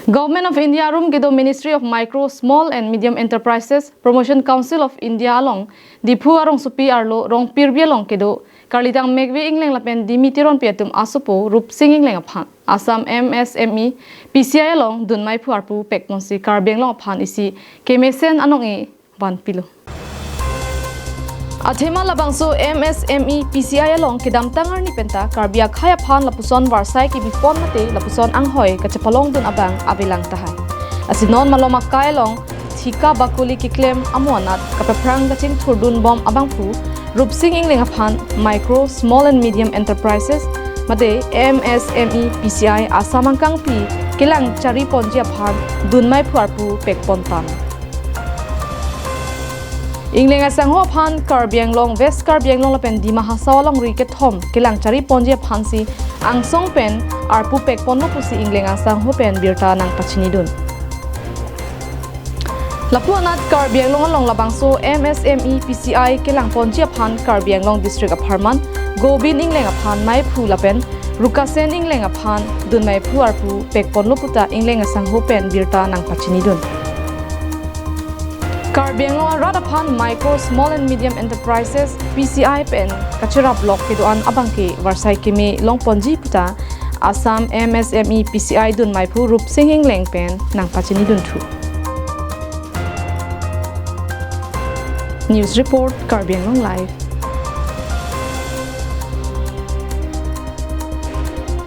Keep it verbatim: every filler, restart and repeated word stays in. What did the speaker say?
Government of India arum kedo Ministry of Micro, Small and Medium Enterprises, Promotion Council of India along Diphu arongsopi arlo Rongpirbi along kedo karlidang mekve Ingleng lapen Dimi Teronpi atum asopo Rupsing Ingleng aphan Assam M S M E P C I along dunmai phu arpu pekponsi Karbi Anglong aphan isi kemesen anong-e vanpilo. Athema labangso M S M E P C I along kedamtang arni penta Karbi akhei aphan lapuson varsai kebipon mate lapuson anghoi kachepalongdun abang avelang tahai. Lasi non malom akai along thika bakuli keklem amo anat kapaphrang kachingthurdun bom abangphu Rupsing Ingleng aphan Micro, Small and Medium Enterprises mate M S M E P C I Assam angkangpi kelang chariponji aphan dunmai phu arpu pekpon tang. Ingleng asangho aphan Karbi Anglong, West Karbi Anglong lapen Dima Hasao alongri kethom kelang chariponji aphansi angsong pen arpu pekponlo pusi Ingleng asangho pen birta nangpachinidun. Lapu anat Karbi Anglong along labangso M S M E P C I kelangponji aphan Karbi Anglong District apharman Gobin Ingleng aphan maiphu lapen Rukasen Ingleng aphan dunmai phu arpu pekponlo puta Ingleng asangho pen birta nangpachinidun. Karbi Anglong arat aphan Micro, Small and Medium Enterprises, P C I pen kacheraplok kedo-an abangke varsai keme longponji puta Assam M S M E P C I dunmai phu Rupsing Ingleng pen nangpachinidun thu. News report, Karbi Anglong Live.